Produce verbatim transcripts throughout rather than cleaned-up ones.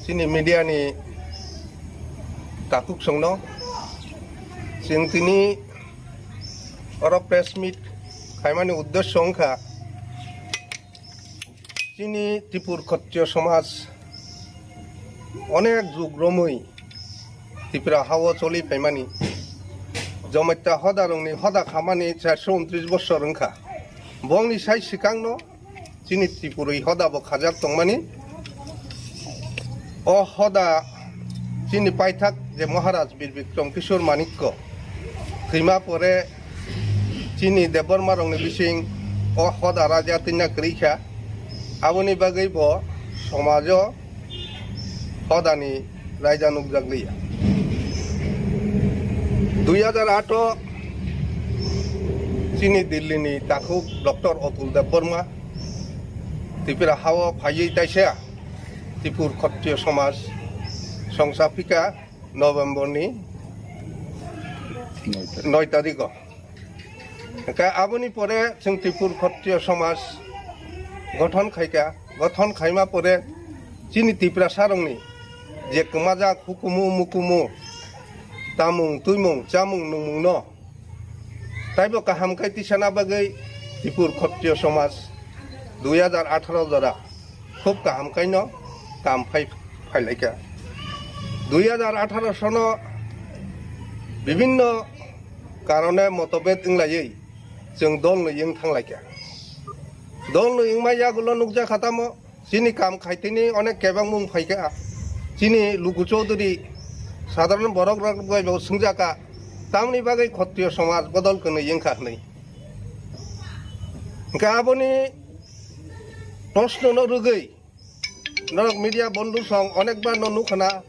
Chini media ni takhuk songno chwng tini oro press meet khaimani uddesyo wngkha chini Tripur Khattiyo somaj onek jug romwi Tripura hao choli phaimani Jamatia hoda rokni hoda khamani charso untris bosor wngkha. Bongni sai swkangno chini Tripuri hoda bo khajak tongmani. O hoda chini paithak je Maharaj Bir Bikram Kishore Manikko thwima pore chini Debbarma rokni bising o hoda raja twina kwrwi kha. Aboni bagwi bo somajo hodani raida nukjakliya. Dui hajar aat o chini Delhi ni takhuk Doctor Atul Debbarma Tripura hao phaiwi taisa Tripur Khattiyo Somaj songsa phika November ni noi tarikh o. Hwnkhe aboni pore chwng Tripur Khattiyo Somaj gothon khaikha, gothon khaima pore chini Tiprasa rokni je kwmajak hukumu mukumu, tamung twimung chamung nungmungno taibo kaham khe tisana bagwi Tripur Khattiyo Somaj dui hajar atharo jora khub kaham khaino kam phai phailaikha. Dui hajar atharo sono bibinno karone motobed wnglaiwi chwng dol nwi wng thanglaikha. Dol nwi wngma yagulo nukjakha tamo chini kam khaitini onek kebengmung phaikha. Chini Luku Chaudhuri sadharon borok rok bai bo swngjaka tamni bagwi Khattiyo Somaj bodol kwnwi wngkha hwnwi. Hwnkhe aboni proshno no rwgwi norok media bondhu song onekbar no nukhana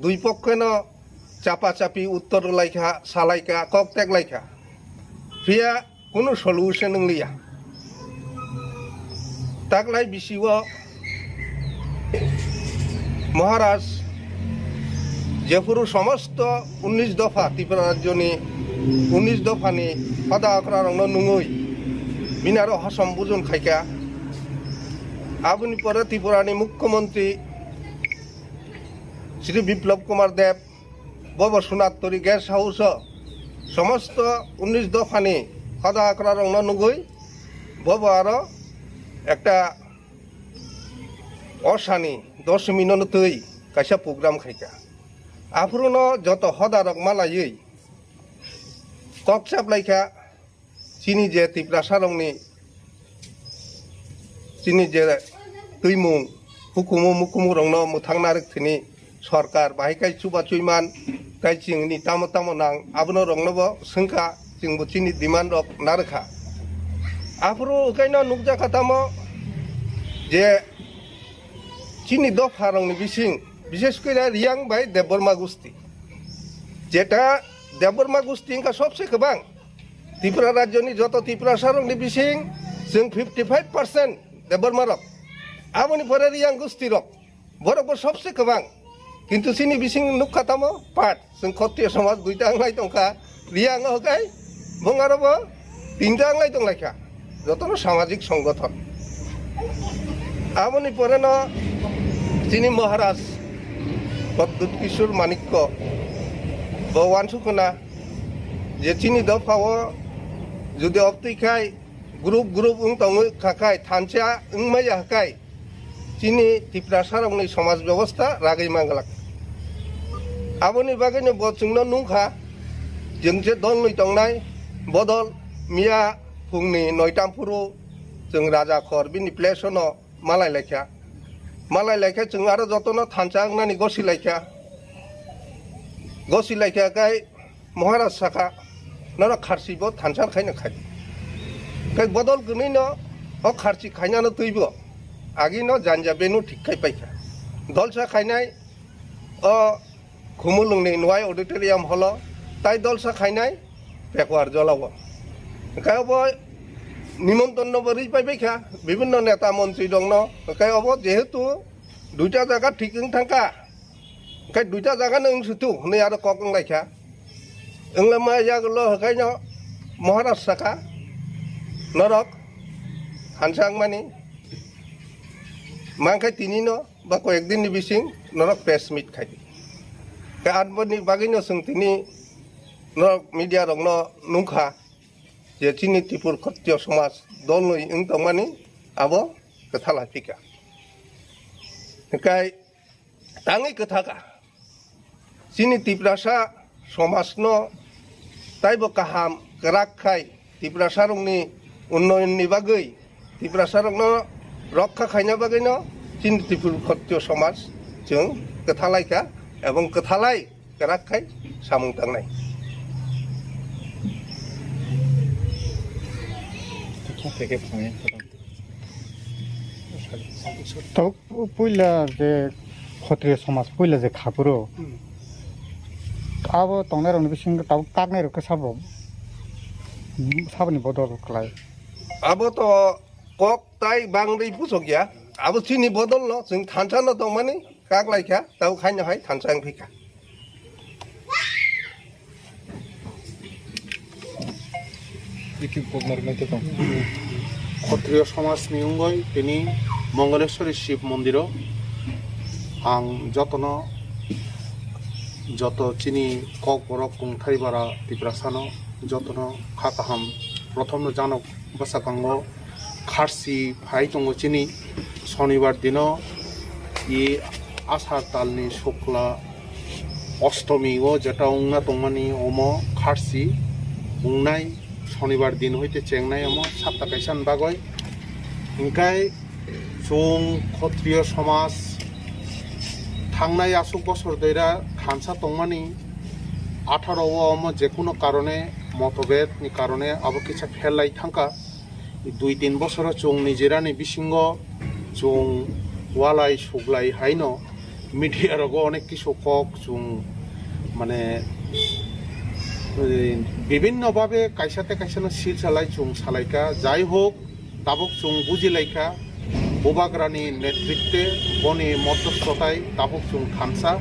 dui pokkheno chapa chapi uttor rwlaikha, salaikha, kok teklaikha. Phiya kunu solution wngliya. Taklai bisi o Maharaj jephuru somosto unnish dopha Tripura rajyoni unnish dophani hoda okra rokno nungwi bini aro hosom bujon khaikha. Aboni pore Tripurani Mukhyamantri Shri Biplab Kumar Deb bobo Sunattori guest house o somosto unnish dophani hoda okra rokno nugwi bobo aro ekta osani doshmi no twi kaisa program khaikha. Aphuruno joto hoda rok malaiwi kok chaplaikha. Chini je Tiprasa rokni chini je twimung hukumu mukumu rokno mwthang narwk thini sorkar bahai kai chuba chuiman kai chini tamo tamo nang abono rokno bo swngkha chwngbo chini demand rok narwkha. Aphuru ukaino nukjakha tamo je chini dopha rokni bising bishesh kore Riyang bai Debbarma gusti jeta Debbarma gusti wngkha sobse kwbang. Tripura rajyoni joto Tiprasa rokni bising chwng fifty five percent Debbarma rok. Aboni pore Riyang gusti rok. Borok bo sobse kwbang. Kintu chini bising nukha tamo part. Chwng Khattiyo somaj duita wnglai tongkha. Riyang o hwkai Bongaro bo tinta wnglai tonglaikha. Jotono samajik songgothon. Aboni pore no chini Maharaj Pradyut Kishore Manikko bo uansukha na je chini dopha o jodi obtwi khai group group wng tongwi kha khai thansa wngmaya khai chini Tiprasa rokni somaj bebosta ragwi manglak. Aboni bagwino bo chwngno nungkha, chwng je dol nwi tongnai bodol miya phungni noita phuru chwng Raja Khor bini place no malai laikha. Malai laikha chwng aro jotono thansa wngnani gosi laikha. Gosi laikha khai Maharaj sakha, "Norok kharchi bo thansa khaino khai." Khai bodol gwnwi no o kharchi khainano twibo agi no janja benu thik khai paikha. Dolsa khainai o Khumulwngni Nwai Auditorium holo, tai dolsa khainai Pekwar Jolao. Khai obo nimontron no bo rwi pai paikha, bibinno neta montri rokno. Khai obo jehetu duita jaga thik wng thangkha, khai duita jaga no wng sutu hwnwi aro kok wng laikha. Wnglamaya yagulo hwkaino Maharaj sakha, "Norok thansa wngmani mankhe tini no ba koyek din ni bising norok press meet khai di. Tei aboni bagwi no chwng tini norok media rok no nungkha je chini Tripur Khatriyo Somaj dol ni wng tongmani abo kwtha lai phika. Hinkhe tangwi kwtha kha. Chini Tiprasa somajno taibo kaham kwrak khai Tiprasarokni unnoyonni bagwi, Tiprasarokno rokha khaina bagwino chini Tripura Khatriyo somaj chwng kwthalai kha ebong kwthalai kwrak khai samung tangnai. Tabuk puila je Khatriyo somaj puila je khapuro, abo tongnairokni bisingo tabuk kaknairok khe sabo, saboni bodol khlai. Abo to kok tai bangwi pusok ya. Abo chini bodol no chwng thansa no tongmani kak lai kha, tabuk haino hai thansa wng phi kha. Khotriyo somajni wngwi tini Mongoleশ্বরী Shiv Mondiro ang jotono, joto chini Kokborok, Kungthai, Bara, Tiprasano jotono kha kaham. Prothomno janok bwskango kharsi phai tongo chini. Sonibar dino i Asar talni Shukla Ostomi o jeta wngna tongmani omo kharsi wngnai, sonibar din hoite chengnai omo sapta kaisa ni bagwi. Hinkhe chwng Khotriyo somaj thangnai aswk bosor doira thansa tongmani atharo o omo jekunu karone, motobed ni karone abo kisa pherlai thangkha. Dui tin bosoro chwng nijirani bisingo chwng walai suglai haino media rogo onek kisu kok chwng mane, eh, bibinno babe kaisa te kaisa no sil salai chwng salaikha. Jai hok, tabuk chwng bujilaikha, Bubagrani netritwe boni modhosthotai tabuk chwng thansa.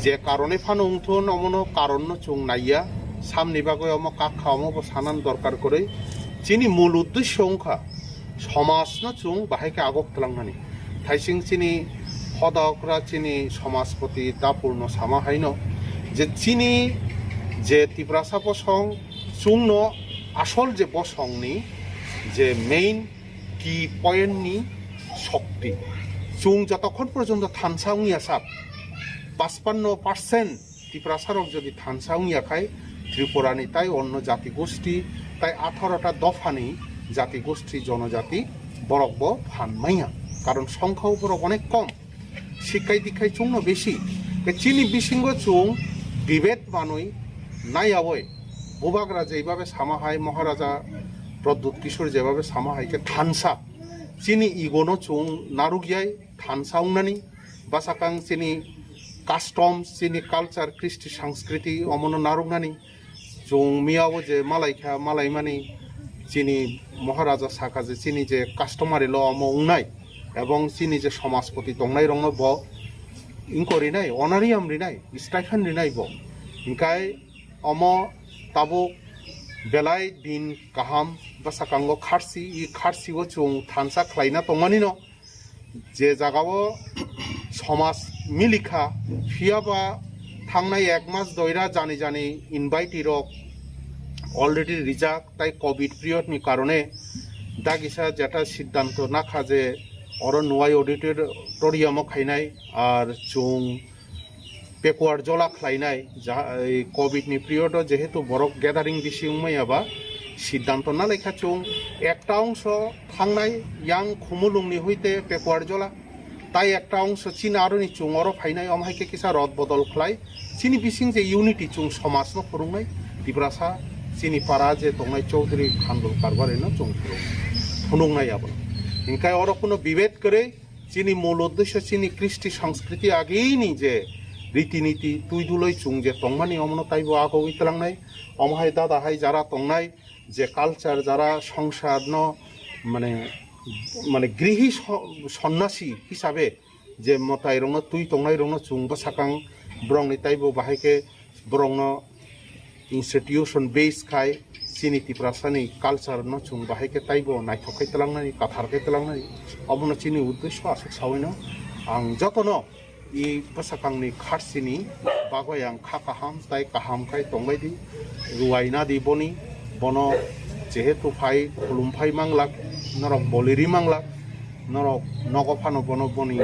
Je karone phano wngthun, omono karonno chwng naiya, samni bagwi omo kak kha, omo bo sanan dorkar kwrwi. Chini mul uddesho wngkha somajno chwng bahai khe agok twlangnani. Thaising chini hoda okra chini somajpoti Dapurno sama haino je chini je Tiprasa bosong chwngno asol je bosongni je main key point ni shokti. Chwng jotokhon porjonto thansa wngya sak, pachpanno percent Tiprasarok jodi thansa wngya khai, Tripurani tai onno jati gosti, tai atharota dophani jati gosti, jonojati borok bo phan manya. Karon songkhao borok onek kom. Sikhai dikhai chwngno besi. Ke chini bisingo chwng debate manwi naiyawi. Bubagra jeibabe sama hai, Maharaja Pradyut Kishore jeibabe sama hai khe thansa. Chini ego no chwng narwk yai, thansa wngnani. Bwsakang chini custom, chini culture, kristi sanskriti omono narwknani. Chwng miyao je malaikha, malaimani chini Maharaja sakha je chini je customary law omo wngnai, ebong chini je somajpoti tongnairokno bo inko rinai, honorarium rinai, stipend rinai bo. Hinkhe omo tabuk belai din kaham bwsakango kharsi, i kharsi o chwng thansa khlaina tongmani no. Je jagao somaj milikha, phiyaba thangnai ek mas doira jani jani invitee rok already rijak, tai covid period ni karone dagisa jeta siddhanto nakha je oro Nuwai Auditorium o khainai, ar chwng Pekuar jola khlainai, ja-, ei covid ni period o jehetu borok gathering bisi wngmaya ba, siddhanto nalaikha chwng ekta ongso thangnai yang Khumulwng ni hoite Pekuar jola, tai ekta ongso chini aroni chwng oro phainai, omo hai khe kisa rod bodol khlai chini bising je unity chwng somaj no phwrwngnai, Tiprasa chini para je tongnai Chaudhary Khandul Karbari no chwng phwrwng-, phunuknai abo. Hinkhe oro kuno bibed kwrwi, chini mul uddesho chini kristi sanskriti agini je riti niti twi duloi chwng je tongmani omono taibo agogwi tlangnai. Omo hai dada hai jara tongnai je culture jara songsarno mane, mane grihi so-, sonnasi hisabe je mwtai rokno twi tongnai rokno chwng bwsakang borokni taibo bahai khe borokno institution base khai chini Tiprasani culture no chwng bahai khe taibo naithok khai tlangnani, kathar khai tlangnani, omono chini uddesho aswk sawino. Ang jotono i bwsakangni kharchini bagwi ang kha kaham tai kaham khai tongbai di, ruwaina di boni, bono jehetu phai khulum phai manglak, norok boliri manglak, norok nogo phano bono boni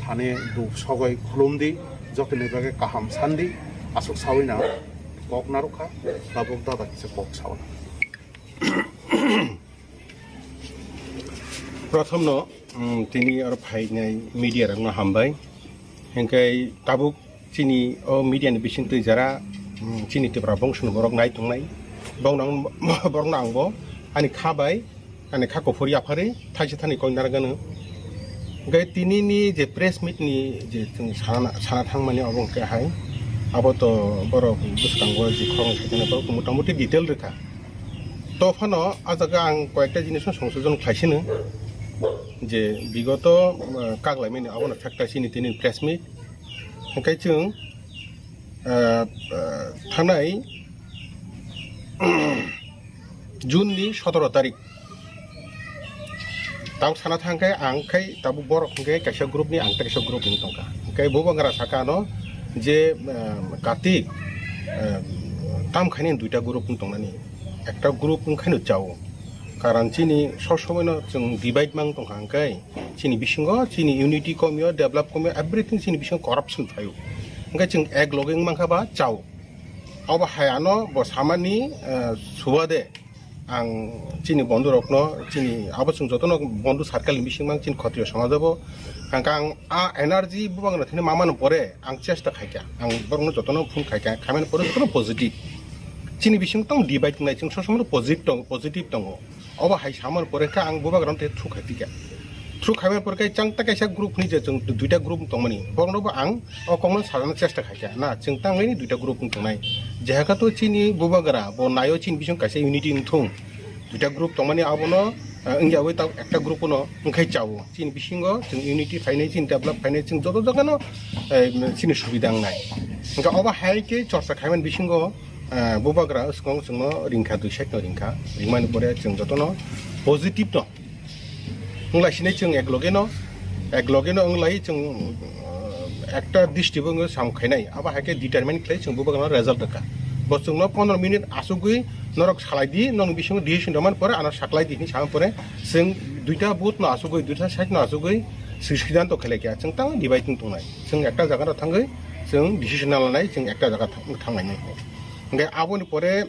thane duk sogoi khulum di, jotoni bagwi kaham san di, aswk sawi na kok narwkha, tabuk dada kisa kok sawi. Prothomno, mm, tini oro phainai media rokno hambai. Hingke tabuk chini o media ni bising twi jara, mm, chini Tipra bongso ni borok nai tongnai. Bongno ang, borokno angbo ani kha bai, ani kha kuphur yaphari thaisa thani koi narwk gano. Hingke tini ni je press meet ni je chwng sana, sana thangmani obo hingke hai. Abo to borok bwskango je khorang saitani borok motamoti detail rwkha. To phano a jaga ang koyekta jinisno songsodon khlaisino je bigoto, uh, kaglaimani abono factor chini tini press meet. Hingke chwng, uh, uh, thanai June ni sotoro tarik. Tabuk sana thangkhe ang khai tabuk borok hingke kaisa group ni, ang kaisa group ni tongkha. Hingke bubagra saka ano je, uh, Kartik, uh, tam khaini duita group ni tongnani. Ekta group wngkhaino chao. Karon chini sob somoino chwng divide mang tongkha hwnkhe chini bisingo chini unity komio, develop komio, everything chini bisingo corruption phaio. Hwnkhe chwng ek loge wng mankha ba chao. Obo hai ano bo samani, eh, subade ang chini bondhu rokno, chini abo chwng jotono bondhu circle ni bising mang chini khotriyo somaj abo. Hwnkhe ang a energy bubagno thani mamano pore ang chesta khaikha, ang borokno jotono phone khaikha, khaimani pore jotono positive. Chini bising tong divide wngnai, chwng sob somoi positive tong, positive tongo. Obo hai samani pore khe ang bubagrano tei through khai tikha. Through khaimani pore khe chang ta kaisa group hwnwi je chwng duita group tongmani, borokno bo ang o kokno sajana chesta khaikha. Na, chwng tanglaini duita group wng tongnai. Jehaka to chini bubagra bo naio chini bising kaisa unity wng thung. Duita group tongmani abono, eh, wngya wi ta ekta group no wngkhai chao. Chini bisingo chwng unity phainai, chini develop phainai, chwng joto jagano, eh, chini subida wngnai. Hwnkhe obo hai khe chorcha khaimani bisingo, eh, bubagra swkang chwngno ringkha, dui side no ringkha. Ringmani pore chwng jotono positive no wnglaisini chwng ek loge no, ek loge no wnglai chwng, eh, ekta district bo wngwi sam khainai. Abo hai khe determine khlai chwng bubagrano result rwkha. Bo chwngno pondro minute asugwi norok salai di, nokni bisingo decision rwmani pore ano saklai di hinwi samani pore chwng duita booth no asugwi, duita side no asugwi chwng siddhanto khlai kha. Chwng tamo divide wng tongnai. Chwng ekta jaga no thangwi chwng decision na lanai, chwng ekta jaga thang-, thanglainai. Hwnkhe aboni pore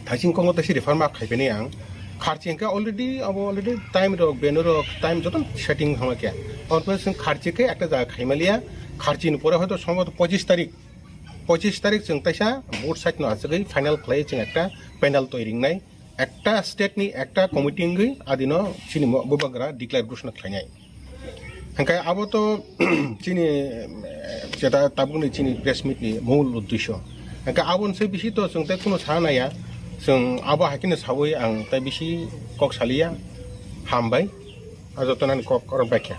Thaising kongo tei siri pharma khai phainai ang. Kharchi hwnkhe already abo already time rok, venue rok, time joto setting hama khe. Aboni pore chwng kharchi khe ekta jaga khai maliya. Kharchi ni pore hoito sombhoboto pochis tarik, pochis tarik chwng taisa both side no achugwi final khlai chwng ekta panel toi ringnai. Ekta state ni ekta committee wngwi adino chini mo-, bubagra declare ghoshona khlainai. Hwnkhe abo to chini, eh, jeta tabukni chini press meet ni mul uddesho. Hwnkhe aboni se bisi to chwng tei kunu sa naya. Chwng abo hai kheno sawi ang tei bisi kok saliya. Hambai. A joto nani kok oro baikha.